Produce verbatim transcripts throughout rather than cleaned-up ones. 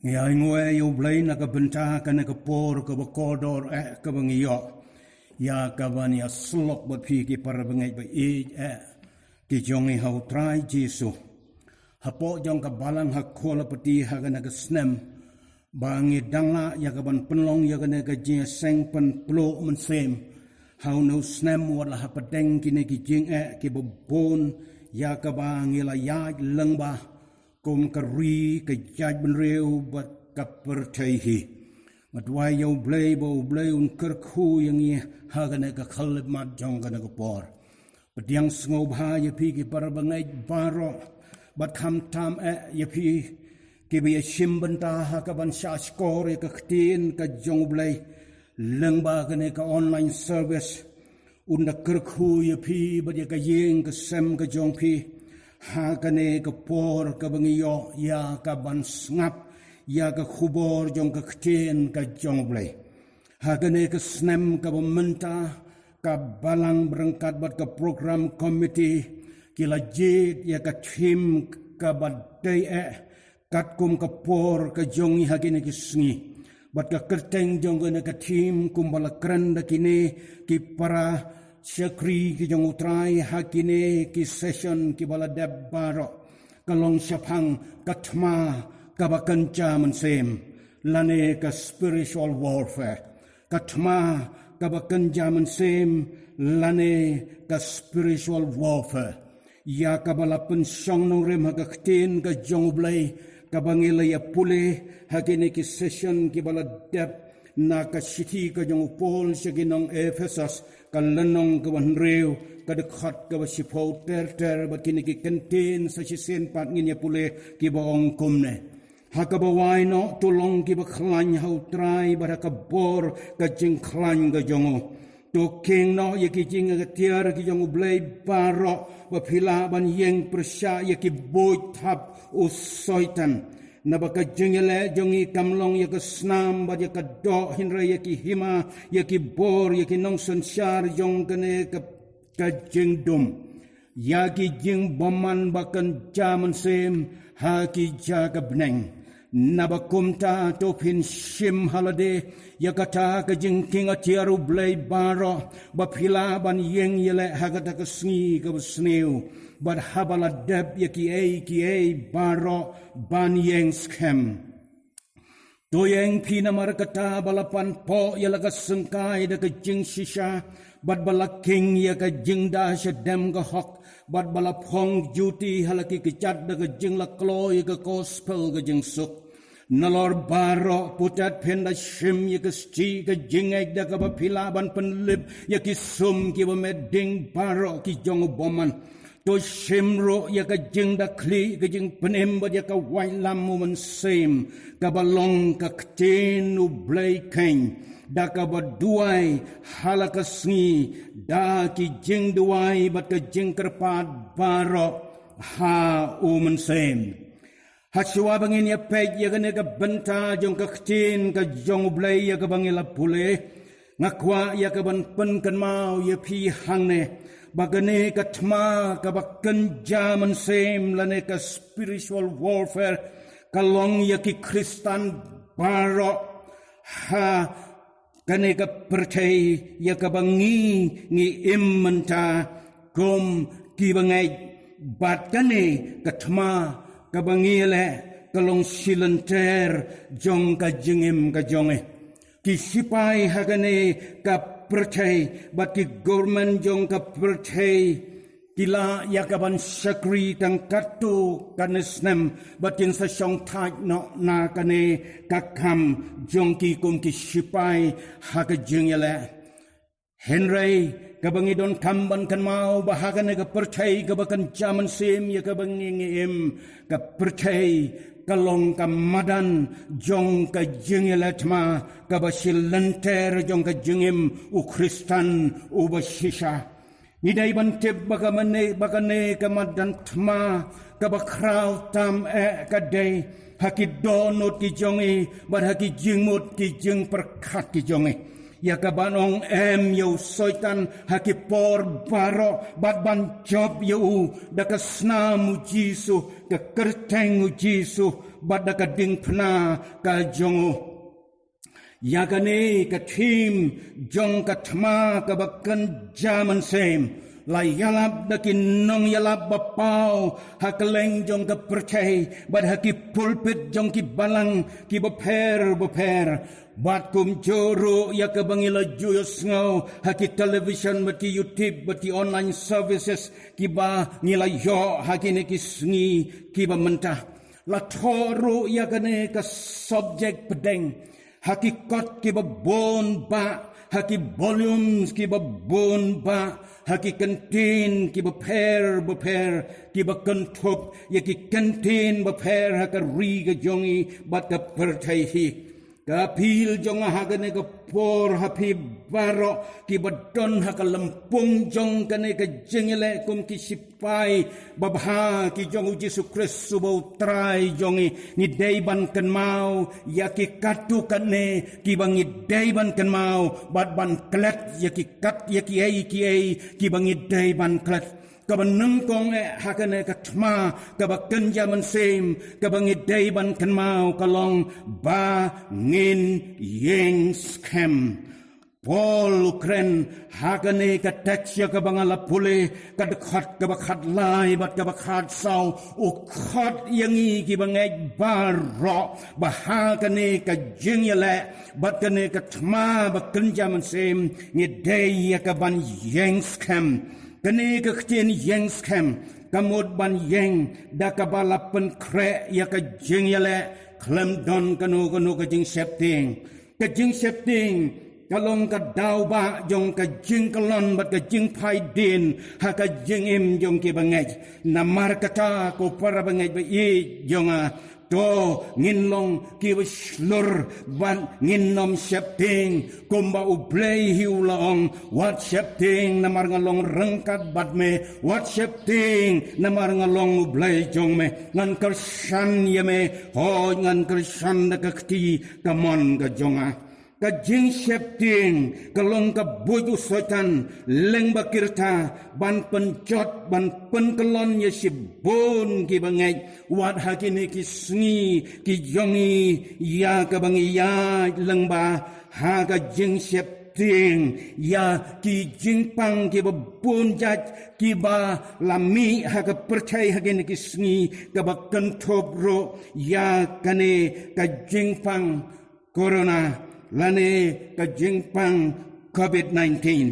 Ngi ai nguh ïa U Blei na ka bynta kane ka por kaba kordor eh kaba ngi ïoh ïa kaban ïasyllok bad phi ki para bangeit ba ïeit eh ki jong ngi ha U Trai Jisu. Hapoh jong ka balang ha Kuala Pati ha kane ka snem ba ngi dang lah ïa kaban pynlong ïa kane ka jingïaseng pynpluh mynsiem ha une u snem, wat la hapdeng kine ki jingeh kiba bun ïa kaba ngi la ïaid lyngba kum ka ri, ka jaitbynriew bad ka pyrthei hi. Nga duwai ïa U Blei ba U Blei un kyrkhu ïa ngi ha kane ka khyllipmat jong kane ka por. Pdiang sngewbha ïa phi ki para bangeit baroh bad khamtam eh ïa phi kiba ïashim bynta ha kaban shahshkor ïa ka ktien ka jong U Blei lyngba kane ka online service. Un da kyrkhu ïa phi bad ïa ka ïing ka sem ka jong phi ha kane ka por kaba ngi ïoh ïa kaban sngap ïa ka khubor jong ka ktien ka jong U Blei. Ha kane ka snem kaba mynta, ka balang ryngkat bad ka program committee ki la jied ïa ka theme kaba dei eh katkum ka por ka jong ngi ha kine ki sngi. Bad ka kyrteng jong kane ka theme kumba la kren da kine ki para shakri ki jong U Trai ha kine ki session kiba la dep baroh, ka long shaphang ka thma kaba kynja mynsiem, lane ka spiritual warfare. Ka thma kaba kynja mynsiem, lane ka spiritual warfare. Ïa kaba la pynshong nongrim ha ka ktien ka jong U Blei kaba ngi la ïa pule ha kine ki session kiba la dep na ka shithi ka jong u Paul sha ki nong Ephesos, ka lynnong kaba hynriew, ka dkhot kaba shiphew ter ter bad kine ki kyntien sa shisien pat ngin ïa pule kiba ong kumne. Ha kaba wai noh to long kiba khlaiñ ha U Trai bad ha ka bor ka jingkhlaiñ ka jong u. To kieng noh ïa ki jingatiar ki jong U Blei baroh ba phi lah ban ïeng pyrshah ïa ki buit thap u Soitan. Naba ka jingïaleh jong ngi kam long ïa ka snam bad ïa ka doh, hynrei ïa ki hima, ïa ki bor, ïa ki nongsynshar jong kane ka, ka jingdum. Ïa ki jingbymman ba kynja mynsiem ha ki jaka bneng. Naba kumta to phin shim ha lade ïa kata ka jingkieng atiar U Blei baroh ba phi lah ban ïeng ïaleh ha kata ka sngi kaba sniew bad haba la dep ïa kiei kiei baroh ban ïeng skhem. To ïeng phi namar kata ba la pan poh ïa la ka syngkai da ka jingshisha bad ba la kieng ïa ka jingda shadem ka hok bad ba la phong juti ha la ki kjat da ka jingla kloi ïa ka gospel ka jingsuk. Nalor baroh putet phin da shim ïa ka sti ka jingngeit da kaba phi lah ban pynlip ïa ki sum kiba met ding baroh ki jong u bymman. To shim ruh ïa ka jingda khlieh ka jingpynim bad ïa ka waitlam u mynsiem kaba long ka ktien U Blei keiñ, da kaba duwai ha la ka sngi da ki jingduwai bad ka jingkyrpad baroh ha u mynsiem. Hashwa ba ngin ïa peit ïa kane ka bynta jong ka ktien ka jong U Blei ïa kaba ngi la pule, nga kwah ïa kaban pynkynmaw ïa phi hangne ba kane ka thma kaba kynja mynsiem lane ka spiritual warfare ka long ïa ki Khristan baroh ha kane ka pyrthei ïa kaba ngi ngi im mynta kum kiba ngeit. Bad kane ka thma kaba ngi leh ka long shilynter jong ka jingim ka jong ngi. Ki sipai ha kane ka pyrthei bad ki government jong ka pyrthei ki lah ïa kaban shakri tang katto katne snem bad kin sa shong thait noh na kane ka kam jong ki kum ki sipai ha ka jingïaleh. Hynrei kaba ngi donkam ban kynmaw ba ha kane ka pyrthei kaba kynja mynsiem ïa kaba ngi ngi im, ka pyrthei ka long ka madan jong ka jingïaleh thma kaba shilynter jong ka jingim u Khristan uba shisha. Ngi dei ban tip ba ka mane, ba kane ka madan thma kaba khraw tam eh ka dei ha ki dohnud ki jong ngi bad ha ki jingmut ki jingpyrkhat ki jong ngi. Ïa ka ban ong em ïa u Soitan ha ki por baroh bad ban jop ïa u da ka snam u Jisu, ka kyrteng u Jisu bad da ka diengphna ka jong u. Ïa kane ka thim jong ka thma kaba kynja mynsiem la ïalap da ki nongïalap ba paw ha kylleng jong ka pyrthei bad ha ki pulpit jong ki balang kiba pher bapher. Bad kumjuh ruh ïa kaba ngi la ju ïohsngew ha ki television bad ki YouTube bad ki online services kiba ngi la ïoh ha kine ki sngi kiba mynta. La thoh ruh ïa kane ka subject pdeng ha ki kot kiba bun bah, ha ki volumes kiba bun bah, ha ki kyntien kiba pher bapher kiba kynthup ïa ki kyntien bapher ha ka ri ka jong i bad ka pyrthei hi. Ka appeal jong nga ha kane ka por ha phi baroh kiba don ha ka lympung jong kane ka jingïaleh kum ki sipai babha ki jong u Jisu Khrist uba u Trai jong i, ngi dei ban kynmaw ïa ki katto katne kiba ngi dei ban kynmaw bad ban klet ïa ki kat ïa kiei kiei kiba ngi dei ban klet. Kaba nyngkong eh ha kane ka thma kaba kynja mynsiem kaba ngi dei ban kynmaw ka long ba ngin ïeng skhem. Paul u kren ha kane ka text ïa kaba nga la pule, ka dkhot kaba khatlai bad kaba khatsaw, u khot ïa ngi kiba ngeit baroh ba ha kane ka jingïaleh bad kane ka thma ba kynja mynsiem ngi dei ïa ka ban ïeng skhem. Kane ka ktien ïeng skhem ka mut ban ïeng da kaba la pynkhreh ïa ka jingïaleh khlem don kano kano ka jingsheptieng. Ka jingsheptieng ka long ka daw ba jong ka jingkyllon bad ka jingphai dien ha ka jingim jong kiba ngeit. Namar kata ko para bangeit ba ïeit jong nga, to ngin long kiba shlur bad ngin nym sheptieng. Kumba U Blei hi u la ong, wat sheptieng namar nga long ryngkat bad me, wat sheptieng namar nga long U Blei jong me. Ngan kyrshan ïa me, hooid ngan kyrshan da ka kti kamon ka jong nga. Ka jingsheptieng ka long ka buit u Soitan lyngba ki rta ban pynjot ban pynkyllon ïa shibun kiba ngeit. Wat ha kine ki sngi ki jong i ïa kaba ngi ïaid lyngba ha ka jingsheptieng ïa ki jingpang kiba bun jait kiba la mih ha ka pyrthei ha kine ki sngi, kaba kynthup ruh ïa kane ka jingpang corona lane ka jingpang covid nineteen.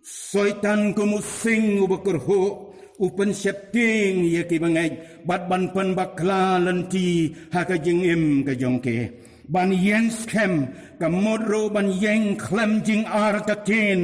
Soitan kum u sing uba kyrhuh u pynsheptieng ïa kiba ngeit bad ban pynbakla lynti ha ka jingim ka jong ki. Ban ïeng skhem ka mut ruh ban ïeng khlem jingartatien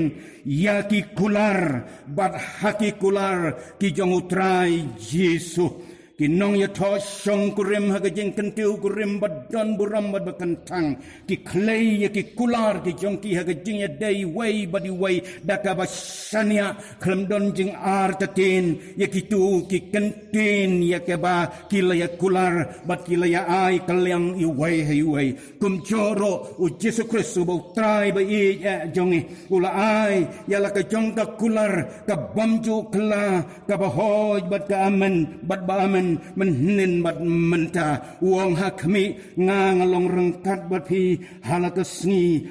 ïa ki kular bad ha ki kular ki jong U Trai Jisu. Ki nongïathoh shongkurim ha ka jingkyntiew kurim ba don burom bad ba kynthang ki khlei ïa ki kular ki jong ki ha ka jingïadei iwei bad iwei da kaba shaniah khlem don jingartatien ïa kito ki kyntien ïa kaba ki la ïa kular bad ki la ïa ai kylliang iwei ha iwei. Kumjuh ruh U Jisu Khrist uba U Trai ba ïeit eh jong ngi u la ai ïa la ka jong ka kular ka bym ju kylla kaba hooid bad ka amen bad ba amen mynhynnin bad mynta. U ong ha khmih, nga nga long ryngkat bad phi ha la ka sngi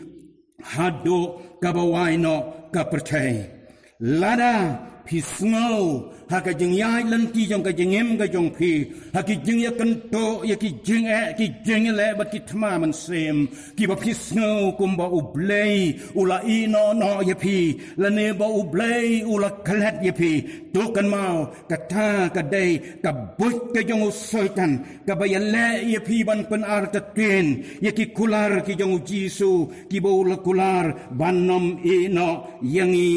haduh kaba wai noh ka pyrthei. Lada phi sngew ha ka jingïaid lynti jong ka jingim ka jong phi ha ki jingïakynduh ïa ki jingeh ki jingïaleh bad ki thma mynsiem kiba phi sngew kumba U Blei u la ïehnoh noh ïa phi lane ba U Blei u la klet ïa phi, to kynmaw kata ka dei ka buit ka jong u Soitan kaba ïaleh ïa phi ban pynartatien ïa ki kular ki jong U Jisu kiba u la kular ban nym ïehnoh ïa ngi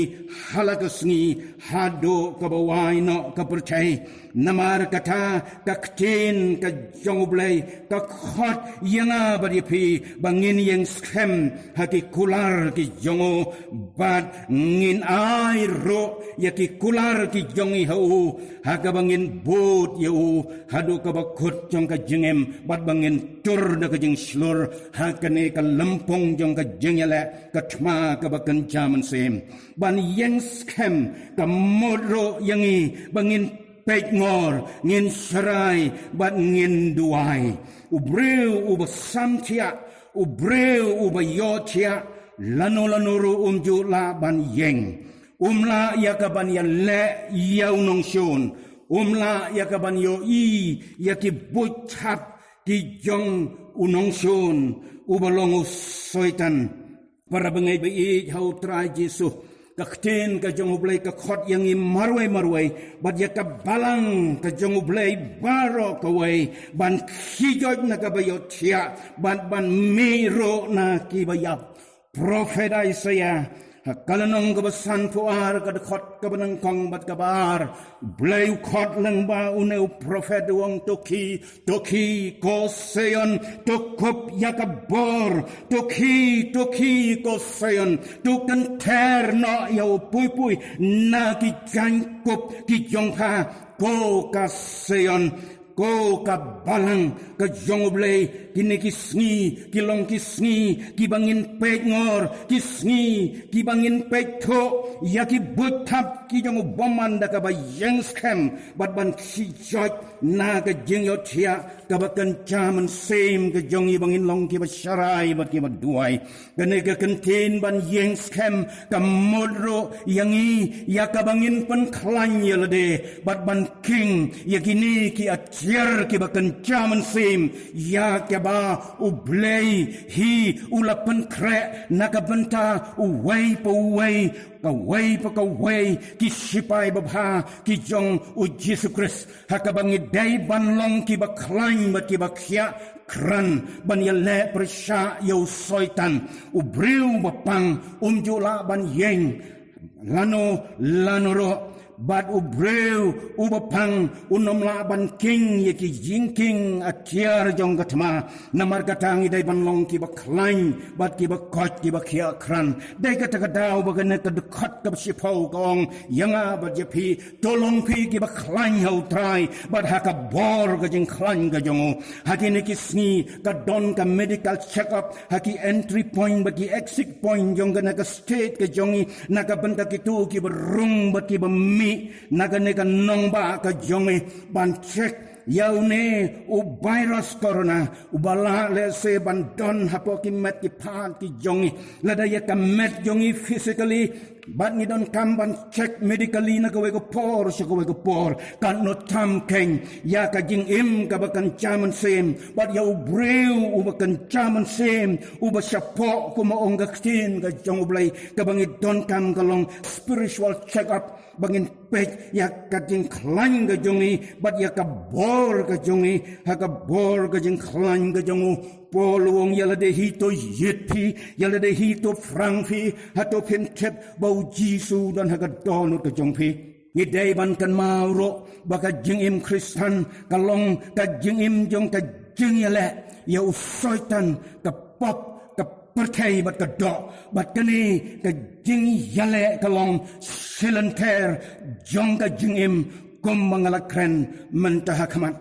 ha la ka sngi haduh kaba wai noh ka pyrthei. Namar kata ka ktien ka jong U Blei ka khot ïa nga bad ïa phi ba ngin ïeng skhem ha ki kular ki jong u, bad ngin ai ruh ïa ki kular ki jong ngi ha u, ha kaba ngin bud ïa u haduh kaba kut jong ka jingim, bad ba ngin tur da ka jingshlur ha kane ka lympung jong ka jingïaleh ka thma kaba kynja mynsiem. Ban ïeng skhem ka mut ruh ïa ngi ba ngin peit ngor, ngin sharai bad ngin duwai. U briew uba samthiah, u briew uba ïohthiah, lano lano ruh um ju lah ban ïeng. Um lah ïa ka ban ïaleh ïa u nongshun. Um lah ïa ka ban ïohi ïa ki buit thap ki jong u nongshun uba long u Soitan. Para bangeit ba ïeit ha U Trai Jisu, ka ktien ka jong U Blei ka khot ïa ngi marwei marwei bad ïa ka balang ka jong U Blei baroh kawei, ban khie joit na kaba ïohthiah bad ban mih ruh na kiba ïap. Prophet Isaiah ha ka lynnong kaba sanphew ar, ka dkhot kaba nyngkong bad kaba ar, U Blei u khot lyngba une u prophet, u ong: To khie, to khie ko Sion, to kup ïa ka bor. To khie, to khie ko Sion, to kynther noh ïa u puipui na ki jaiñkup ki jong pha, ko ka Sion, ko ka balang ka jong U Blei. Kine ki sngi ki long ki sngi kiba ngin peit ngor, ki sngi kiba ngin peit thuh ïa ki buit thap ki jong u bymman da kaba ïeng skhem bad ban khie joit na ka jingïohthiah kaba kynja mynsiem ka jong ngi ba ngin long kiba sharai bad kiba duwai. Kane ka kyntien ban ïeng skhem ka mut ruh ïa ngi ïa kaba ngin pynkhlaiñ ïa lade bad ban king ïa kine ki atiar kiba kynja mynsiem, ïa kaba U Blei hi u la pynkhreh na ka bynta uwei pa uwei, kawei pa kawei ki sipai babha ki jong U Jisu Khrist, ha kaba ngi dei ban long kiba khlaiñ bad kiba khiah krat ban ïaleh pyrshah ïa u Soitan. U briew ba pang um ju lah ban ïeng lano lano ruh, bad u briew uba pang un ym lah ban king ïa ki jingking atiar jong ka thma. Namar kata ngi dei ban long kiba khlaiñ bad kiba koit, kiba khiah krat. Dei kata ka daw ba kane ka dkhot kaba shiphew ka ong ïa nga bad ïa phi, to long phi kiba khlaiñ ha U Trai bad ha ka bor ka jingkhlaiñ ka jong u. Ha kine ki sngi ka don ka medical check up ha ki entry point bad ki exit point jong kane ka state ka jong ngi, na ka bynta kito kiba rung bad kiba mih na kane ka nongbah ka jong ngi, ban check ïa une u virus corona uba lah lehse ban don hapoh ki met ki phad ki jong ngi. Lada ïa ka met jong ngi physically bad ngi donkam ban check medically na kawei ka por sha kawei ka por, katno tam kein ïa ka jingim kaba kynja mynsiem bad ïa u briew uba kynja mynsiem, uba shapoh, kum ba ong ka ktien ka jong U Blei, kaba ngi donkam ka long spiritual check up, ba ngin peit ïa ka jingkhlaiñ ka jong ngi bad ïa ka bor ka jong ngi ha ka bor ka jingkhlaiñ ka jong u. Paul u ong, ïa lade hi to ïit phi, ïa lade hi to phrang phi, hato phim tip ba U Jisu u don ha ka dohnud ka jong phi? Ngi dei ban kynmaw ruh ba ka jingim Khristan ka long ka jingim jong ka jingïaleh ïa u Soitan, ka pop, ka pyrthei bad ka doh. Bad kane ka jingïaleh ka long shilynter jong ka jingim, kum ba nga la kren mynta ha khmat.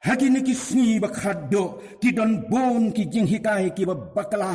Ha kine ki sngi ba khatduh ki don bun ki jinghikai kiba bakla.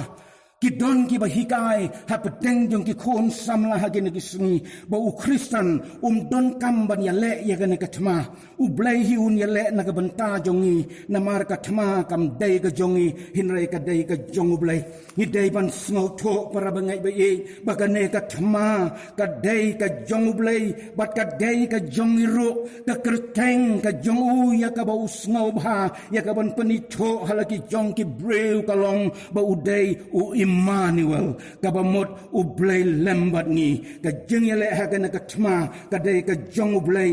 Ki don kiba hikai hapdeng jong ki khun samla ha kine ki sngi ba u Khristan um donkam ban ïaleh ïa kane ka thma. U Blei hi un ïaleh na ka bynta jong ngi, namar ka thma kam dei ka jong ngi, hynrei ka dei ka jong U Blei. Ngi dei ban sngewthuh, para bangeit ba ïeit, ba kane ka thma ka dei ka jong U Blei bad ka dei ka jong ngi ruh. Ka kyrteng ka jong u ïa kaba u sngewbha ïa ka ban pynithuh ha la ki jong ki briew ka long ba u dei u im Emmanuel, kaba mut U Blei lem bad ngi. Ka jingïaleh ha kane ka thma ka dei ka jong U Blei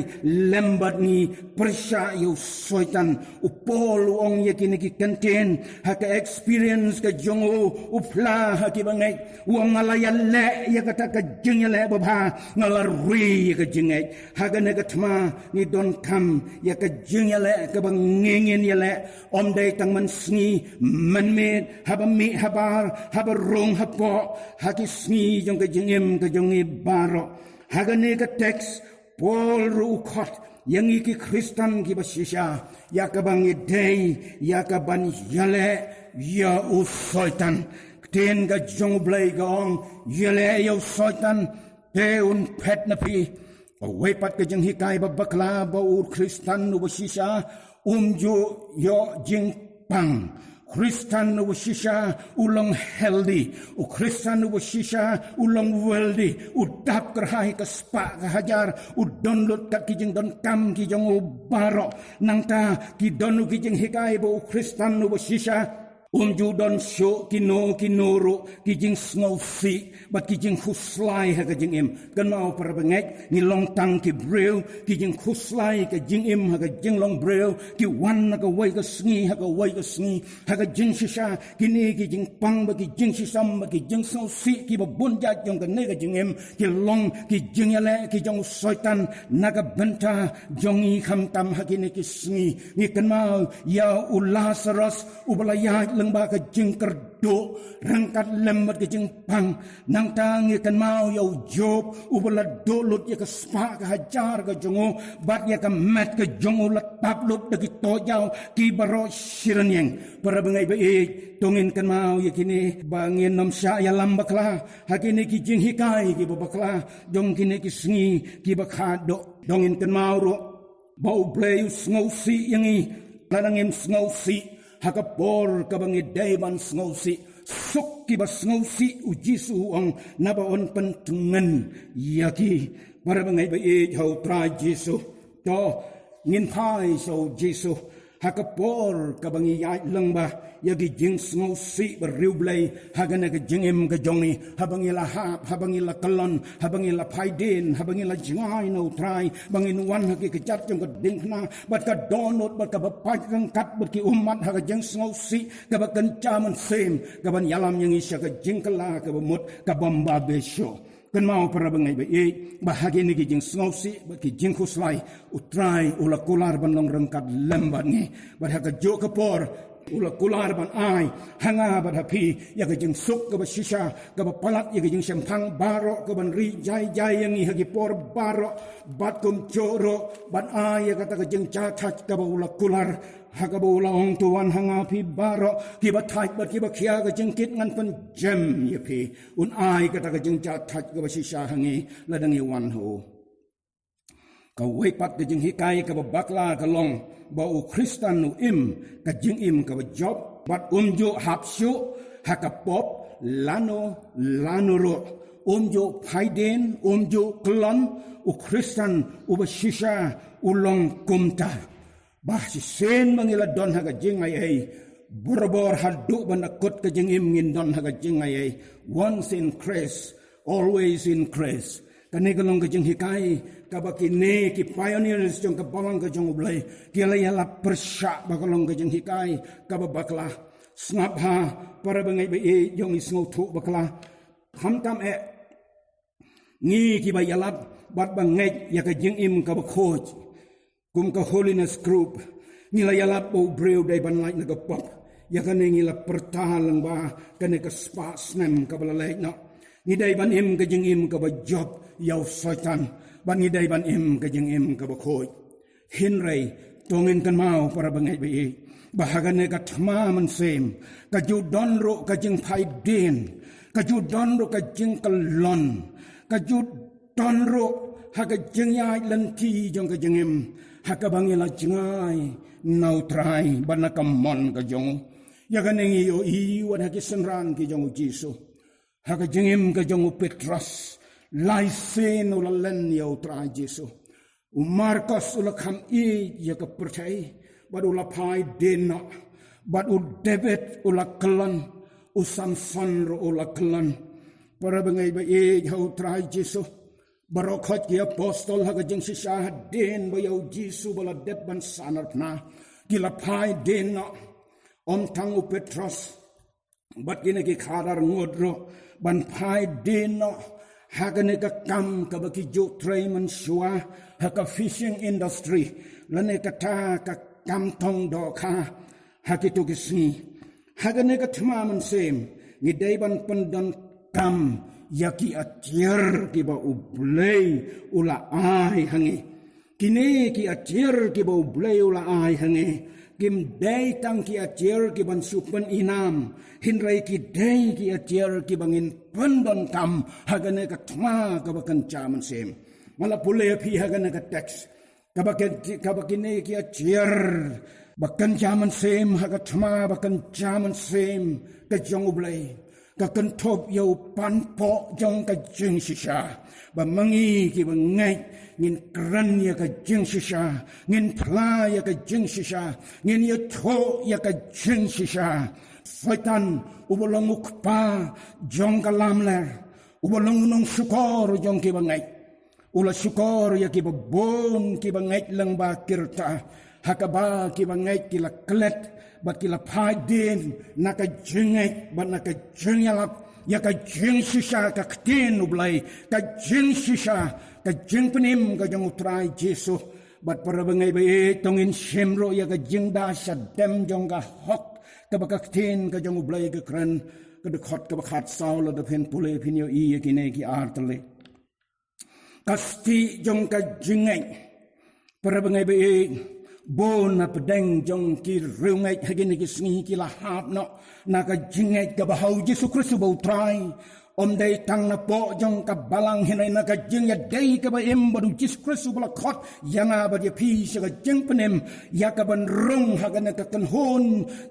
lem bad ngi, pyrshah ïa u Soitan. U Paul u ong ïa kine ki kyntien ha ka experience ka jong u, u phla ha ki bangeit, u ong, nga la ïaleh ïa kata ka jingïaleh babha, nga la ri ïa ka jingngeit. Ha kane ka thma ngi donkam ïa ka jingïaleh kaba ngin ïaleh, ym dei tang mynsngi, mynmiet, haba mih habar, haba rung hapoh, ha ki sngi jong ka jingim ka jong ngi baroh. Ha kane ka text, Paul ruh u khot ïa ngi ki Khristan kiba shisha ïa kaba ngi dei ïa kaban ïaleh ïa u Soitan. Ktien ka jong U Blei ka ong, ïaleh ïa u Soitan te un phet na phi. Kawei pat ka jinghikai ba bakla ba u Khristan uba shisha um ju ïoh jingpang. Khristan uba shisha u long healthy. U Khristan uba shisha u long wealthy. U dap kyrhai ka spah ka hajar. U don lut kat ki jingdonkam ki jong u baroh. Nangta ki don u ki jinghikai ba u Khristan uba shisha um ju don shuh kino kino ruh ki jingsngewsih bad ki jingkhuslai ha ka jingim. Kynmaw para bangeit, ngi long tang ki briew, ki jingkhuslai ka jingim ha ka jinglong briew ki wan ha kawei ka sngi ha kawei ka sngi. Ha ka jingshisha kine ki jingpang bad ki jingshitom bad ki jingsngewsih kiba bun jait jong kane ka jingim ki long ki jingïaleh ki jong u Soitan na ka bynta jong ngi khamtam ha kine ki sngi. Ngi kynmaw ïa u Lazarus uba la ïaid lyngba ka jingkyrduh ryngkat lem bad ka jingpang. Nangta ngi kynmaw ïa u Job uba la duh lut ïa ka spah ka hajar ka jong u bad ïa ka met ka jong u la tap lut da ki tohjaw ki baroh shi rynïeng. Para bangeit ba ïeit, to ngin kynmaw ïa kine ba ngin nym shah ïalam bakla ha kine ki jinghikai kiba bakla jong kine ki sngi kiba khatduh. To ngin kynmaw ruh ba U Blei u sngewsih ïa ngi lada ngim sngewsih ha ka por kaba ngi dei ban sngewsih. Suk kiba sngewsih, U Jisu u ong, naba un pyntngen ïa ki. Para bangeit ba ïeit ha U Trai Jisu, to ngin phai sha U Jisu ha ka por kaba ngi ïaid lyngba ïa ki jingsngewsih ba riewblei ha kane ka jingim ka jong ngi. Haba ngi la hap, haba ngi la kyllon, haba ngi la phaidien, haba ngi la jngai na U Trai ba ngin wan ha ki kjat jong ka diengphna bad ka dohnud bad kaba pait ryngkat bad ki ummat ha ka jingsngewsih kaba kynja mynsiem kaban ïalam ïa ngi sha ka jingkylla kaba mut ka bym ba beh shuh. Kynmaw para bangeit ba ïeit ba ha kine ki jingsngewsih bad ki jingkhuslai, U Trai u la kular ban long ryngkat lem bad ngi. Bad ha kajuh ka por u la kular ban ai ha nga bad ha phi ïa ka jingsuk kaba shisha kaba palat ïa ka jingshemphang baroh kaban ri jai jai ïa ngi ha ki por baroh. Bad kumjuh ruh ban ai ïa kata ka jingjahthait kaba u la kular ha kaba u la ong, to wan ha nga phi baroh kiba thait bad kiba khia ka jingkit, ngan pynjem ïa phi. Un ai kata ka jingjahthait kaba shisha ha ngi lada ngi wan ha u. Kawei pat ka jinghikai kaba bakla ka long ba u Khristan u im ka jingim kaba jop bad um ju hap shuh ha ka pop lano lano ruh. Um ju phaidien, um ju kyllon. U Khristan uba shisha u long kumta. Ba shisien ba ngi la don ha ka jingaiei, barabor haduh ba na kut ka jingim ngin don ha ka jingaiei. Once in Christ, always in Christ. Kane ka long ka jinghikai kaba kine ki pioneers jong ka balang ka jong U Blei ki la ïalap pyrshah ba ka long ka jinghikai kaba bakla. Sngap ha para bangeit ba ïeit, jong ngi sngewthuh bakla. Khamtam eh ngi kiba ïalap bad ba ngeit ïa ka jingim kaba khuid. Kum ka Holiness Group, ngi la ïalap ba u briew dei ban lait na ka pop. Ïa kane ngi la pyrta lyngba kane ka spah snem kaba la leit noh. Ngi dei ban im ka jingim kaba jop ïa u Soitan bad ngi dei ban im ka jingim kaba khuid. Hynrei to ngin kynmaw para bangeit ba ïeit ba ha kane ka thma mynsiem ka ju don ruh ka jingphaidien, ka ju don ruh ka jingkyllon, ka ju don ruh ha ka jingïaid lynti jong ka jingim ha kaba ngi la jngai na U Trai bad na ka mon ka jong u. Ïa kane ngi ïohi wat ha ki synran ki jong U Jisu. Ha ka jingim ka jong u Petros, lai sien u la len ïa U Trai Jisu. U Markos u la kham ïeit ïa ka pyrthei bad u la phaidien noh. Bad u David u la kyllon. U Samson ruh u la kyllon. Para bangeit ba ïeit ha u Trai Jisu, baroh khoit ki apostol ha ka jingshisha hadien ba ïa u Jisu ba la dep ban sahnarphna, ki la phai dien noh. Ym tang u Petros bad kine ki khadar ngut ruh ban phai dien noh ha kane ka kam kaba ki ju trei mynshuwa ha ka fishing industry, lane kata ka kam tong dohkha ha kito ki sngi. Ha kane ka thma mynsiem ngi dei ban pyndonkam ïa ki atiar kiba U Blei u la ai ha ngi. Kine ki atiar kiba U Blei u la ai ha ngi kim dei tang ki atiar kiban shu pynïnam, hynrei ki dei ki atiar kiba ngin pyndonkam ha kane ka thma kaba kynja mynsiem. Nga la pule ïa phi ha kane ka teks kaba kynja, kaba kine ki atiar ba kynja mynsiem ha ka thma ba kynja mynsiem ka jong U Blei ka kynthup ïa u panpoh jong ka jingshisha. Ba ma ngi kiba ngeit ngin kren ïa ka jingshisha, ngin phla ïa ka jingshisha, ngin ïathuh ïa ka jingshisha. Soitan uba long u kpa jong ka lamler, uba long u nongshukor jong kiba ngeit, u la shukor ïa kiba bun kiba ngeit lyngba ki rta, ha kaba kiba ngeit ki la klet bad ki la phai dien na ka jingngeit bad na ka jingïalap ïa ka jingshisha ka ktien U Blei, ka jingshisha ka jingpynim ka jong U Trai Jisu. Bad para bangeit ba ïeit, to ngin shim ruh ïa ka jingda shadem jong ka hok kaba ka ktien ka jong U Blei ka kren, ka dkhot kaba khatsaw, lada phin pule phin ïohi ïa kine ki ar tylli. Ka stieh jong ka jingngeit. Para bangeit ba ïeit, bun na pdeng jong ki riewngeit ha kine ki sngi ki la hap noh na ka jingngeit kaba ha U Jisu Khrist uba U Trai. Ym dei tang napoh jong ka balang, hynrei na ka jingïadei kaba im bad U Jisu Khrist uba la khot ïa nga bad ïa phi sha ka jingpynim ïa kaban rung ha kane ka kynhun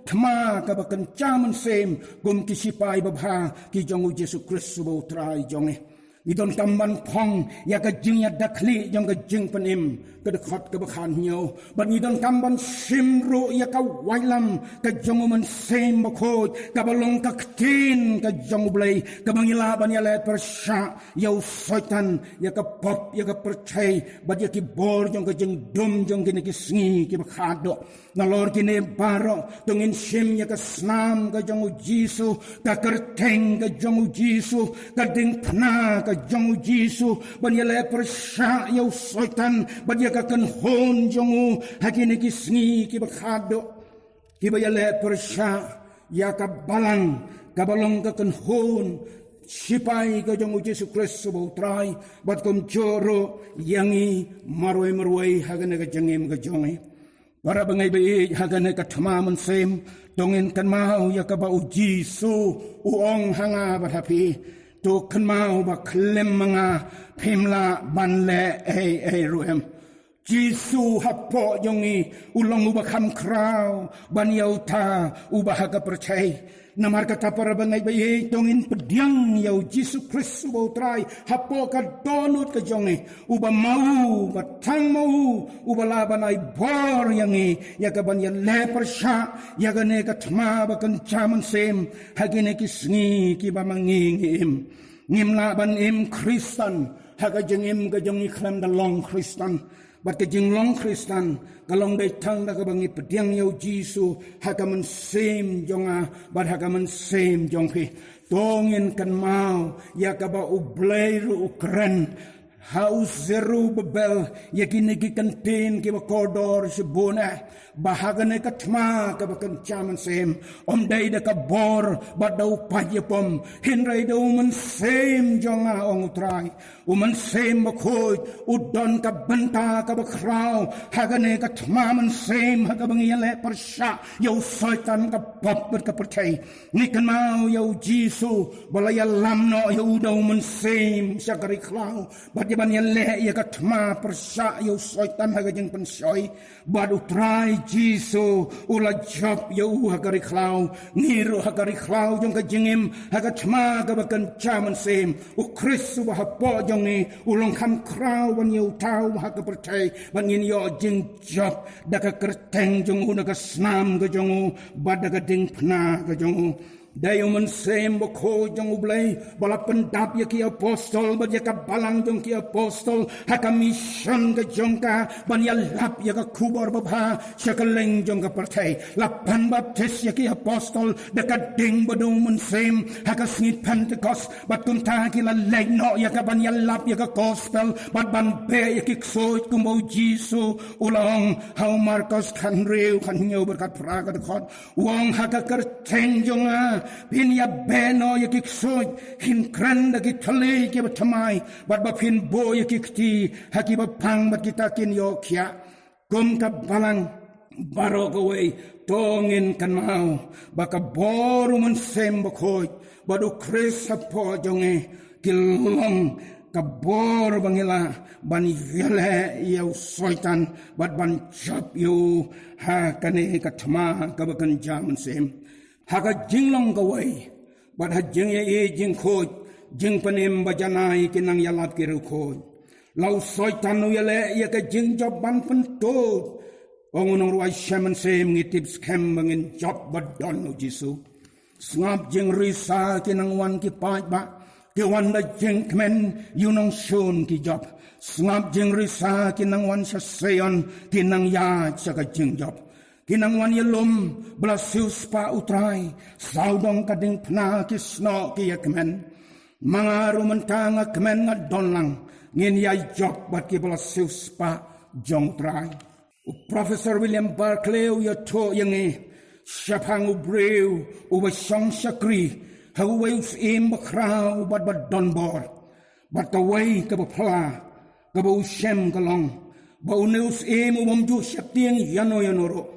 thma kaba kynja mynsiem kum ki sipai babha ki jong U Jisu Khrist uba U Trai jong ngi. Ngi donkam ban phong ïa ka jingïada khlieh jong ka jingpynim, ka dkhot kaba khathynñiew. Bad ngi donkam ban shim ruh ïa ka waitlam ka jong U Mynsiem Bakhuid kaba long ka ktien ka jong U Blei, kaba ngi lah ban ïaleh pyrshah ïa u Soitan, ïa ka pop, ïa ka pyrthei bad ïa ki bor jong ka jingdum jong kine ki sngi kiba khatduh. Nalor kine baroh to ngin shim ïa ka snam ka jong U Jisu, ka kyrteng ka jong U Jisu, ka diengphna ka jong U Jisu ban ïaleh pyrshah ïa u Soitan bad ïa ka kynhun jong u ha kine ki sngi kiba khatduh. Kiba ïaleh pyrshah ïa ka balang kaba long ka kynhun sipai ka jong U Jisu Khrist uba U Trai, bad kumjuh ruh ïa ngi marwei marwei ha kane ka jingim ka jong ngi. Para bangeit ba ïeit, ha kane ka thma mynsiem to ngin kynmaw ïa kaba U Jisu u ong ha nga bad ha phi: To kynmaw ba khlem ma nga phim lah ban leh ei ei ruh em. Jisu hapoh jong ngi u long uba kham khraw ban ïa uta uba ha ka pyrthei. Namar kata para bangeit ba ïeit, to ngin pdiang ïa U Jisu Khrist uba U Trai hapoh ka dohnud ka jong ngi, uba ma u, uba tang ma u uba lah ban ai bor ïa ngi ïa kaban ïaleh pyrshah ïa kane ka thma ba kynja mynsiem ha kine ki sngi kiba ma ngi ngi im. Ngim lah ban im Khristan ha ka jingim ka jong ngi khlem da long Khristan. Bad ka jinglong Khristan ka long dei tang da kaba ngi pdiang ïa U Jisu ha ka mynsiem jong nga bad ha ka mynsiem jong phi. To ngin kynmaw ïa kaba U Blei ruh u kren ha u Zerubbabel ïa kine ki kyntien kiba kordor shibun, eh, ba ha kane ka thma kaba kynja mynsiem ym dei da ka bor bad da u paid ïapom, hynrei da U Mynsiem jong nga, ong U Trai. U Mynsiem Bakhuid u don ka bynta kaba khraw ha kane ka thma mynsiem ha kaba ngi ïaleh pyrshah ïa u Soitan, ka pop bad ka pyrthei. Ngi kynmaw ïa U Jisu ba la ïalam noh ïa u da U Mynsiem sha ka ri khlaw bad ïa ban ïaleh ïa ka thma pyrshah ïa u Soitan ha ka jingpynshoi. Bad U Trai Jisu u la jop ïa u ha ka ri khlaw. Ngi ruh ha ka ri khlaw jong ka jingim, ha ka thma kaba kynja mynsiem, U Khrist uba hapoh jong ngi u long kham khraw ban ïa uta uba ha ka pyrthei, ban ngin ïoh jingjop da ka kyrteng jong u, da ka snam ka jong u bad da ka diengphna ka jong u. Dei u Mynsiem Bakhuid jong U Blei ba la pyndap ïa ki apostol bad ïa ka balang jong ki apostol ha ka mission ka jong ka ban ïalap ïa ka khubor babha sha kylleng jong ka pyrthei. La pan baptis ïa ki apostol da ka ding bad u Mynsiem ha ka sngi Pentekost, bad kumta ki la leit noh ïa ka ban ïalap ïa ka gospel bad ban beh ïa ki ksuid, kumba U Jisu u la ong ha u Markos khathynriew, khathynñiew bad khatphra ka dkhot. U ong, ha ka kyrteng jong nga phin ïabeh noh ïa ki ksuid, phin kren da ki thylliej kiba thymmai, bad ba phin buh ïa ki kti ha kiba pang bad kita kin ïoh khiah. Kum ka balang baroh kawei, to ngin kynmaw ba ka bor u Mynsiem Bakhuid bad U Khrist hapoh jong ngi ki long ka bor ba ngi lah ban ïaleh ïa u Soitan bad ban jop ïa u ha kane ka thma kaba kynja mynsiem. Ha ka jinglong kawei bad ha jingïeit jingkhuid, jingpynim ba janai ki nang ïalap ki riewkhuid, la u Soitan u ïaleh ïa ka jingjop ban pyntud. Ong u nongrwai shem mynsiem, ngi tip skhem ba ngin jop ba don U Jisu. Sngap jingrisa ki nang wan ki paidbah, ki wan da jingkmen ïa u nongshun ki jop. Sngap jingrisa ki nang wan sha Sion, ki nang ïaid sha ka jingjop. Ki nang wan ïalum ba la siewspah U Trai, sawdong ka diengphna ki snoh ki ïakmen. Ma nga ruh mynta nga kmen, nga don lang, ngin ïa jop bad kiba la siewspah jong U Trai. U Professor William Barclay u ïathuh ïa ngi shaphang u briew uba shong shakri ha uwei u syiem bakhraw bad ba don bor. Bad kawei kaba phylla kaba u shem ka long ba une u syiem u bym ju sheptieng ïano ïano ruh,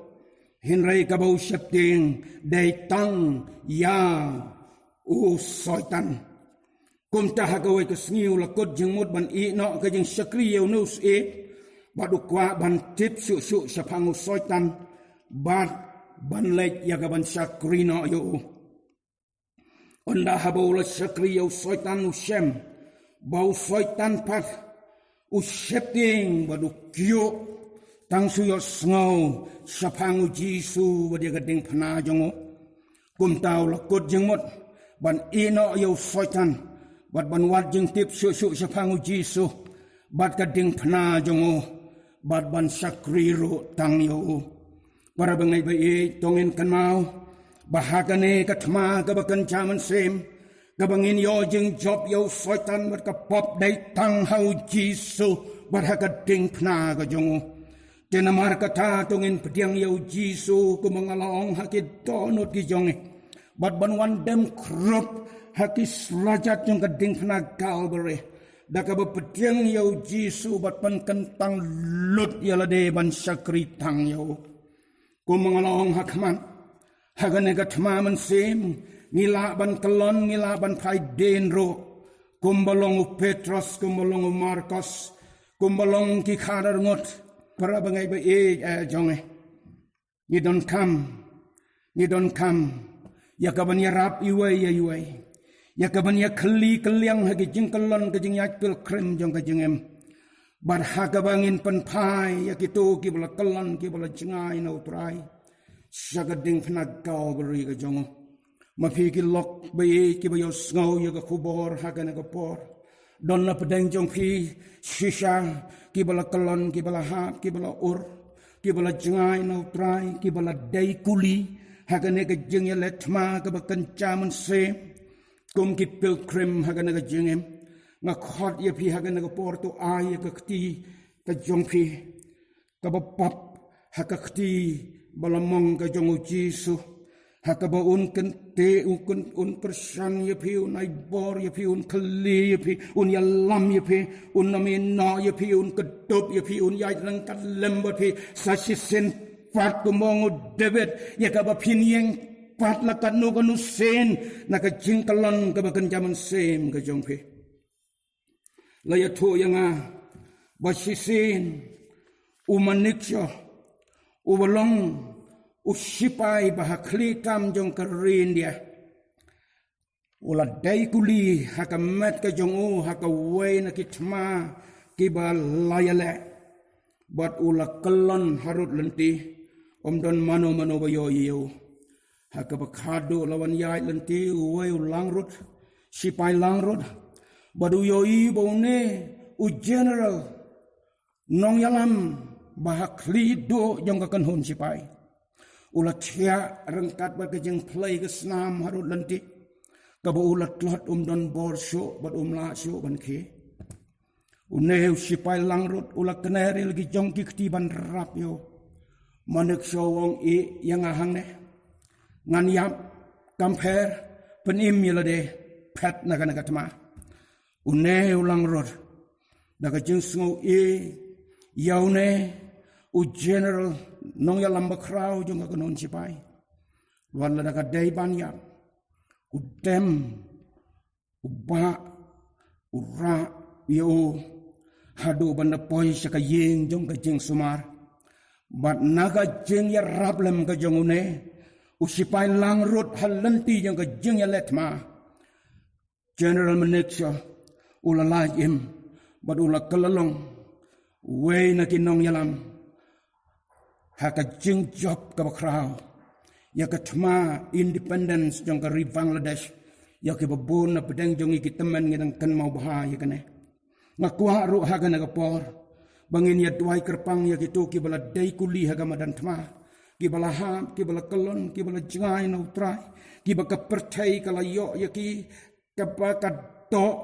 hynrei kaba u sheptieng dei tang ïa u Soitan. Kumta ha kawei ka sngi u la kut jingmut ban ïehnoh ka jingshakri ïa une u syiem, bad u kwah ban tip shuh shuh shaphang u Soitan bad ban leit ïa ka ban shakri noh ïa u. Ynda haba u la shakri ïa u Soitan, u shem ba u Soitan pat u sheptieng bad u kyiuh tang shu ïohsngew shaphang U Jisu bad ïa ka diengphna jong u. Kumta u la kut jingmut ban ïehnoh ïa u Soitan bad ban wad jingtip shuh shuh shaphang U Jisu bad ka diengphna jong u, bad ban shakri ruh tang ïa u. Para bangeit ba ïeit, to ngin kynmaw ba ha kane ka thma kaba kynja mynsiem, kaba ngin ïoh jingjop ïa u Soitan bad ka pop, dei tang ha U Jisu bad ha ka diengphna ka jong u. Te namar kata to ngin pdiang ïa U Jisu, kumba nga la ong, ha ki dohnud ki jong ngi, bad ban wan dem khrup ha ki slajat jong ka diengphna Kalbari, da kaba pdiang ïa U Jisu bad pynkyntang lut ïa lade ban shakri tang ïa u. Kumba nga la ong ha khmat, ha kane ka thma mynsiem ngi lah ban kyllon, ngi lah ban phai dien ruh, kumba long u Petros, kumba long u Markos, kumba long ki khadar ngut. Para bangeit ba ïeit, eh, jong ngi, ngi donkam, ngi donkam ïa ka ban ïarap iwei ïa iwei, ïa ka ban ïakhylli kylliang ha ki jingkyllon ka jingïaid pilgrim jong ka jingim. Bad ha kaba ngin pynphai ïa kito kiba la kyllon, kiba la jngai na U Trai sha ka diengphna Kalbari ka jong u. Ma phi ki lok ba ïeit kiba ïohsngew ïa ka khubor ha kane ka por, don na pdeng jong phi shisha kiba la kyllon, kiba la hap, kiba la ur, kiba la jngai na U Trai, kiba la dei kuli ha kane ka jingïaleh thma kaba kynja mynsiem. Kum ki pilgrim ha kane ka jingim, nga khot ïa phi ha kane ka por, to ai ïa ka kti ka jong phi kaba pop ha ka kti ba la mong ka jong U Jisu, ha kaba un kynthih, un kyn-, un kyrshan ïa phi, un ai bor ïa phi, un kylli ïa phi, un ïalam ïa phi, un nym ïehnoh ïa phi, un kdup ïa phi, un ïaid ryngkat lem bad phi sa shisien pat, kumba ong u David, ïa kaba phin ïeng pat la katno katno sien na ka jingkyllon kaba kynja mynsiem ka jong phi. La ïathuh ïa nga ba shisien u Manekshaw, uba long u shipai ba ha khlieh tam jong ka ri India, u la dei kuli ha ka met ka jong u ha kawei na ki thma kiba la ïaleh, bad u la kyllon harud lynti, ym don mano mano ba ïoh ïa u. Ha kaba khadduh la wan ïaid lynti uwei u langrud, sipai langrud, bad u ïohi ba une u general nongïalam ba ha khlieh duh jong ka kynhun sipai u la thiah ryngkat bad ka jingphlei ka snam harud lynti, kaba u la tlot um don bor shuh bad um lah shuh ban khie. Une u sipai langrud u la kner ïa la ki jong ki kti ban rap ïa u. Manik shuh u ong, ïa nga hangne, ngan ïap, kam pher, pynim ïa lade, phet na kane ka thma. Une u langrud da ka jingsngew ïa une u general nongïalam bakhraw jong ka kynhun sipai, wat lada ka dei ban ïap, u dem, u bah, u rah ïa u haduh ban da poi sha ka ïing jong ka jingsumar. Bad na ka jingïarap lem ka jong une u sipai langrud ha lynti jong ka jingïaleh thma, General Manik shuh u la lait im bad u la kylla long uwei na ki nongïalam ha ka jingjop kaba khraw ïa ka thma independence jong ka ri Bangladesh. Ïa kiba bun na pdeng jong ngi ki tymmen ngi dang kynmaw bha ïa kane. Nga kwah ruh ha kane ka por ba ngin ïa duwai kyrpang ïa kito kiba la dei kuli ha ka madan thma, kiba la hap, kiba la kyllon, kiba la jngai na U Trai, kiba ka pyrthei ka la ïoh ïa ki, kaba ka doh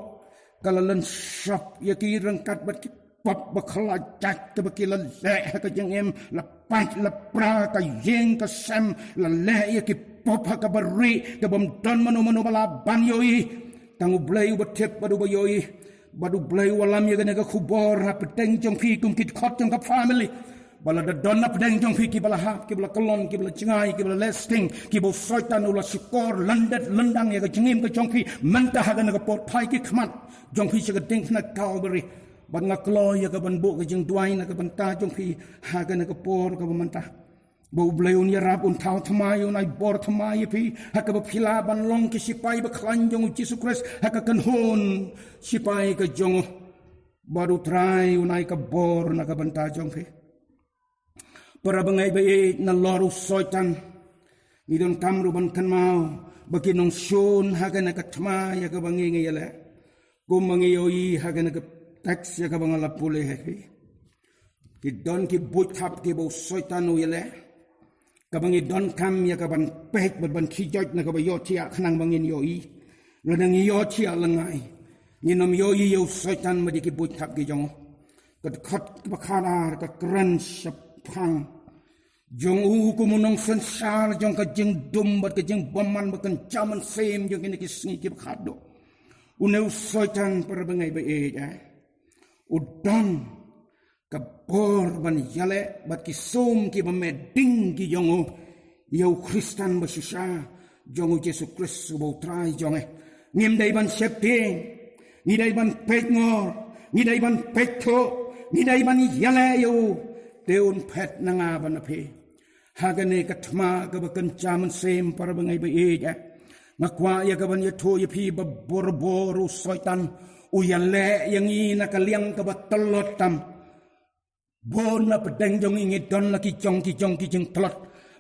ka la lynshop ïa ki ryngkat bad ki pop ba khlajat kaba ki la leh ha ka jingim, la pait la pra, ka ïing ka sem, la leh ïa ki pop ha kaba rieh, kaba ym don mano mano ba lah ban ïohi. Tang U Blei uba tip bad uba ïohi, bad U Blei u wallam ïa kane ka khubor ha pdeng jong phi kum ki dkhot jong ka family. Ba lada don na pdeng jong phi kiba la hap, kiba la kyllon, kiba la jngai, kiba la leh sting, kiba u Soitan u la shukor lyndet lyndang ïa ka jingim ka jong phi mynta ha kane ka por, phai ki khmat jong phi sha ka diengphna Kalbari. Bad nga kloi ïa ka ban buh ka jingduwai na ka bynta jong phi ha kane ka por kaba mynta, ba U Blei un ïarap, un thaw thymmai, un ai bor thymmai ïa phi ha kaba phi lah ban long ki sipai bakhlaiñ jong U Jisu Khrist ha ka kynhun sipai ka jong u. Bad U Trai un ai ka bor na ka bynta jong phi. Para bangeit ba ïeit, nalor u Soitan ngi donkam ruh ban kynmaw ba ki nongshun ha kane ka thma ïa kaba ngi ngi ïaleh. Kumba ngi ïohi ha kane ka text ïa kaba nga la pule ha phi, ki don ki buit thap kiba u Soitan u ïaleh, kaba ngi donkam ïa ka ban peit bad ban khie joit na kaba ïohthiah khnang ba ngin ïohi. Lada ngi ïohthiah lyngngai, ngin ym ïohi ïa u Soitan bad ïa ki buit thap ki jong u. Ka dkhot kaba khatar ka kren shaphang jong u kum u nongsynshar jong ka jingdum bad ka jingbymman ba kynja mynsiem jong kine ki sngi kiba khatduh. Une u Soitan, para bangeit ba ïeit, eh, u don ka bor ban ïaleh bad ki sum kiba meh ding ki jong u ïa u Khristan ba shisha jong U Jisu Khrist uba U Trai jong ngi. Ngim dei ban sheptieng, ngi dei ban peitngor, ngi dei ban peitthuh, ngi dei ban ïaleh ïa u, te un phet na nga bad na phi ha kane ka thma kaba kynja mynsiem, para bangeit ba ïeit, eh. Nga kwah ïa ka ban ïathuh ïa phi ba bor bor u Soitan u ïaleh ïa ngi na ka liang kaba tlot tam. Bun na pdeng jong ngi ngi don la ki jong ki jong ki jingtlot,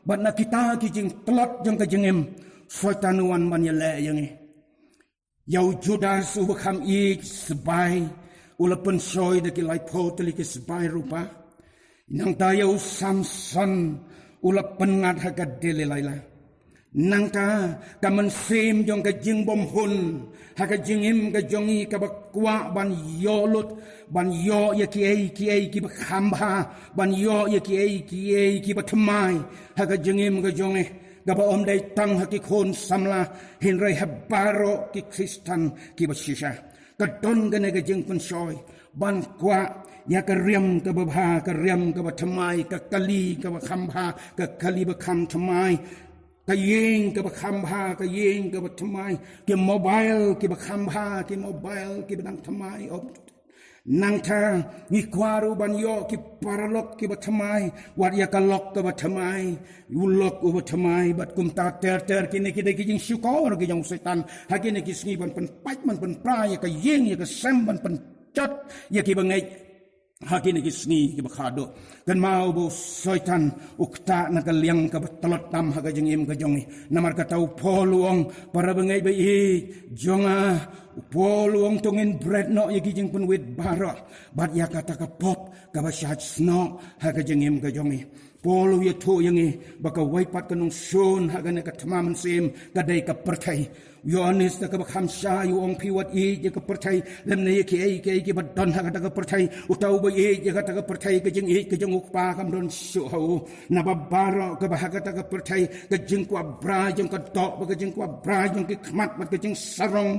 bad na kita ki jingtlot jong ka jingim, Soitan u wan ban ïaleh ïa ngi. Ïa u Judas uba kham ïeit sbai u la pynshoi da ki laiphew tylli ki sbai rupa. Nangta ïa u Samson u la pynngat ha ka Delilah. Nangta ka mynsiem jong ka jingbymhun ha ka jingim ka jong ngi kaba kwah ban ïoh lut, ban ïoh ïa kiei kiei kiba kham bha, ban ïoh ïa kiei kiei kiba thymmai ha ka jingim ka jong ngi, kaba ym dei tang ha ki khun samla hynrei ha baroh ki Khristan kiba shisha. Ka don kane ka jingpynshoi ban kwah ïa ka riam kaba bha, ka riam kaba thymmai, ka kali kaba kham bha, ka kali ba kham thymmai, ka ïing kaba kham bha, ka ïing kaba thymmai, ki mobile kiba kham bha, ki mobile kiba dang thymmai. Nangta ngi kwah ruh ban ïoh ki paralok kiba thymmai, wat ïa ka lok kaba thymmai, u lok uba thymmai, bad kumta ter ter. Kine ki dei ki jingshukor ki jong u Soitan ha kine ki sngi ban pynpait, ban pynpra ïa ka ïing ïa ka sem, ban pynjot ïa kiba ngeit. Ha kine ki sngi kiba khadduh, kynmaw ba u Soitan u ktah na ka liang kaba tlot tam ha ka jingim ka jong ngi. Namar kata u Paul u ong, para bangeit ba ïeit jong nga, u Paul u ong, to ngin bret noh ïa ki jingpynwit baroh bad ïa kata ka pop kaba shait snoh ha ka jingim ka jong ngi. Paul u ïathuh ïa ngi ba kawei pat ka nongshun ha kane ka thma mynsiem ka dei ka pyrthei. U Ïoannis da kaba kham shai u ong, phi wat ïeit ïa ka pyrthei lymne ïa kiei kiei kiba don ha kata ka pyrthei. Uta uba ïeit ïa kata ka pyrthei, ka jingïeit ka jong u Kpa kam don shuh ha u. Naba baroh kaba ha kata ka pyrthei, ka jingkwah brai jong ka doh bad ka jingkwah brai jong ki khmat bad ka jingsarong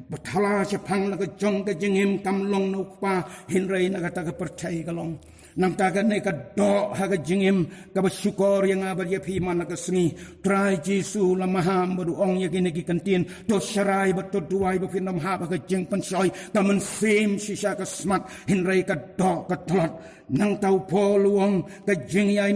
ba thala shaphang la ka jong ka jingim kam long na u Kpa, hynrei na kata ka pyrthei ka long. Nangta kane ka doh ha ka jingim kaba shukor ïa nga bad ïa phi man la ka sngi. Trai Jisu la maham bad u ong ïa kine ki kyntien, to sharai bad to duwai ba phin ym hap ha ka jingpynshoi. Ka mynsiem shisha ka smat, hynrei ka doh ka tlot. Nangta u Paul u ong, ka jingïai,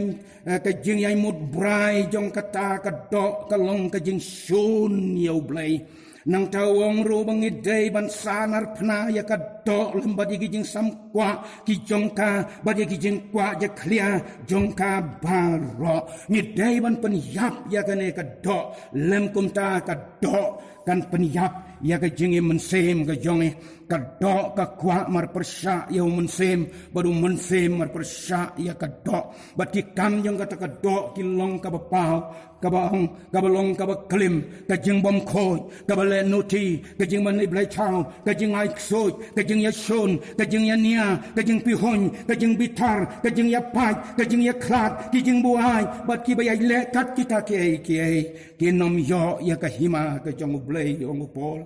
eh, ka jingïaimut brai jong kata ka doh ka long ka jingshun ïa u Blei. Nangta u ong ruh ba ngi dei ban sahnarphna ïa ka doh lem bad ïa ki jingsam kwah ki jong ka bad ïa ki jingkwah jakhlia jong ka baroh. Ngi dei ban pynïap ïa kane ka doh, lem kumta ka doh kan pynïap ïa ka jingim mynsiem ka jong ngi. Ka doh ka kwah mar pyrshah ïa u mynsiem bad u mynsiem mar pyrshah ïa ka doh. Bad ki kam jong kata ka doh ki long kaba paw, kaba ong, kaba long kaba klim, ka jingbymkhuid, kaba leh nuti, ka jingmane blei thaw, ka jingai ksuid, ka jingïashun, ka jingïania, ka jingpihuiñ, ka jingbitar, ka jingïapait, ka jingïakhlad, ki jingbuaid bad kiba ïai leh kat kita kiei kiei, kin ym ïoh ïa ka hima ka jong u Blei, ong u Paul.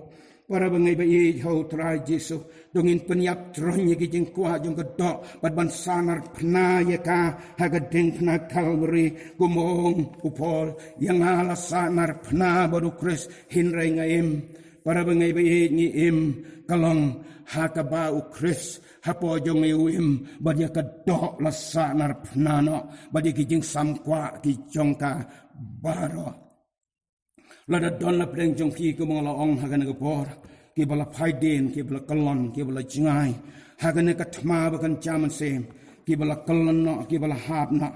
Para bangeit ba ïeit ha u Trai Jisu, to ngin pynïap troiñ ïa ki jingkwah jong ka doh bad ban sahnarphna ïa ka ha ka diengphna Kalbari. Kum ong u Paul, ïa nga la sahnarphna bad u Khrist, hynrei nga im. Para bangeit ba ïeit, ngi im ka long ha kaba u Khrist hapoh jong ngi u im, bad ïa ka doh la sahnarphna noh bad ïa ki jingsam kwah ki jong ka baroh. Lada don na pdeng jong phi, kumba nga la ong ha kane ka por, kiba la phaidien, kiba la kyllon, kiba la jngai ha kane ka thma ba kynja mynsiem, kiba la kyllon noh, kiba la hap noh,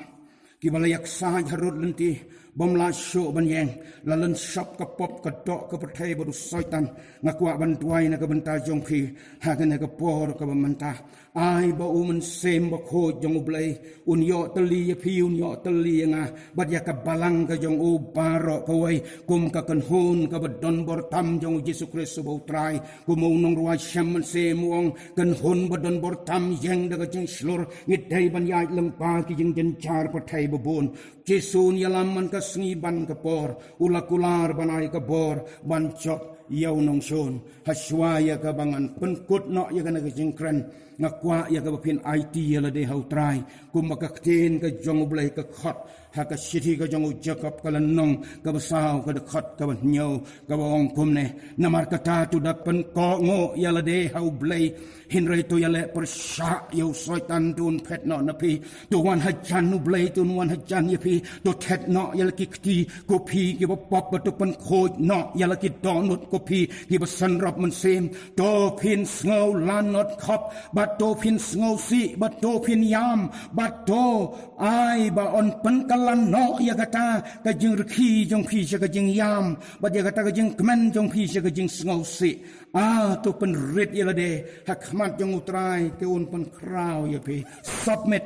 kiba la ïaksaid harud lynti bym lah shuh ban ïeng, la lynshop ka pop, ka doh, ka pyrthei bad u Soitan. Nga kwah ban duwai na ka bynta jong phi ha kane ka por kaba mynta. Ai ba u Mynsiem Bakhuid jong u Blei un ïoh tylli ïa phi, un ïoh tylli ïa nga, bad ïa ka balang ka jong u baroh kawei, kum ka kynhun kaba donbor tam jong u Jisu Khrist uba u Trai. Kum u nongrwai shem mynsiem u ong, kynhun ba donbor tam ïeng da ka jingshlur, ngi dei ban ïaid lyngba ki jingjynjar pyrthei babun. Jisu un ïalam man ka sngi ban ka por, u la kular ban ai ka bor ban jop ïa u nongshun. Ha shuwa ïa kaba ngan pynkut noh ïa kane ka jingkren, nga kwah ïa kaba phin aiti ïa lade ha u Trai, kumba ka ktien ka jong u Blei ka khot ha ka shithi ka jong u Jakob, ka lynnong kaba saw, ka dkhot kaba hynñiew, kaba ong kumne: Namar kata, to da pynkohnguh ïa lade ha u Blei, hynrei to ïaleh pyrshah ïa u Soitan, to un phet noh na phi. To wan hajan u Blei, to un wan hajan ïa phi. To thet noh ïa la ki kti ko phi kiba pop, bad to pynkhuid noh ïa la ki dohnud ko phi kiba synrop mynsiem. To phin sngew lanot khop, bad to phin sngewsih, bad to phin ïam, bad to ai ba yn pynkylla noh ïa kata ka jingrkhie jong phi sha ka jingïam, bad ïa kata ka jingkmen jong phi sha ka jingsngewsih. A, to pynrit ïa lade ha khmat jong u Trai, te un pynkhraw ïa phi. Submit.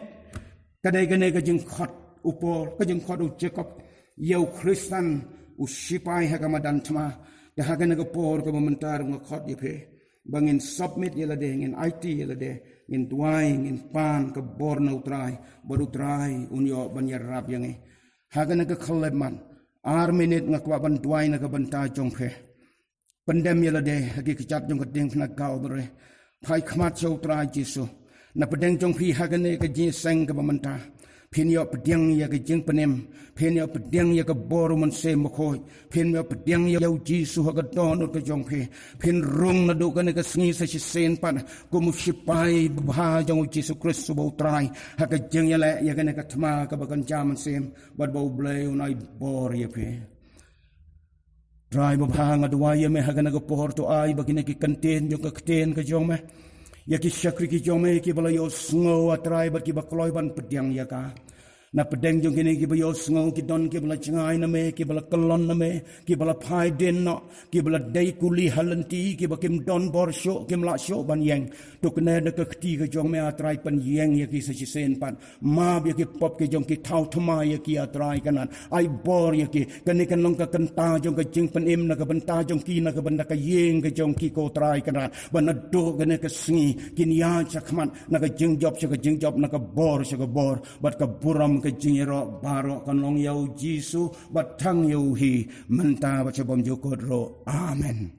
Ka dei kane ka jingkhot u Paul, ka jingkhot u Jakob ïa u Khristan, u sipai ha ka madan thma. Te ha kane ka por kaba mynta ruh nga khot ïa phi ba ngin submit ïa lade, ngin aiti ïa lade, ngin duwai, ngin pan ka bor na u Trai, bad u Trai un ïoh ban ïarap ïa ngi. Ha kane ka khyllipmat ar minit nga kwah ban duwai na ka bynta jong phi. Pyndem ïa lade ha ki kjat jong ka diengphna Kalbari. Phai khmat sha u Trai Jisu. Na pdeng jong phi ha kane ka jingïaseng kaba mynta, phin ïoh pdiang ïa ka jingpynim, phin ïoh pdiang ïa ka bor u Mynsiem Bakhuid, phin ïoh pdiang ïa u Jisu ha ka dohnud ka jong phi. Phin rung naduh kane ka sngi sa shisien pat kum u sipai babha jong u Jisu Khrist uba u Trai, ha ka jingïaleh ïa kane ka thma kaba kynja mynsiem, bad ba u Blei un ai bor ïa phi. Trai babha, nga duwai ïa me ha kane ka por, to ai ba kine ki kyntien jong ka ktien ka jong me ïa ki shakri ki jong me kiba la ïohsngew, A Trai, bad kiba kloi ban pdiang ïa ka. Na pdeng jong kine kiba ïohsngew, ki don kiba la jngai na me, kiba la kyllon na me, kiba la phai dien noh, kiba la dei kuli ha lynti, kiba kim don bor shuh, kim lah shuh ban ïeng. To kane da ka kti ka jong me, A Trai, pynïeng ïa ki sa shisien pat. Map ïa ki pop ki jong ki, thaw thymmai ïa ki, A Trai Kynrad. Ai bor ïa ki. Kane kan long ka kynta jong ka jingpynim na ka bynta jong ki, na ka bynta ka ïing ka jong ki, ko Trai Kynrad. Ba naduh kane ka sngi kin ïaid shakhmat na ka jingjop sha ka jingjop, na ka bor sha ka bor, bad ka burom ka jingïaroh baroh kan long ïa U Jisu bad tang ïa U hi, mynta bad sha bymjukut ruh. Amen.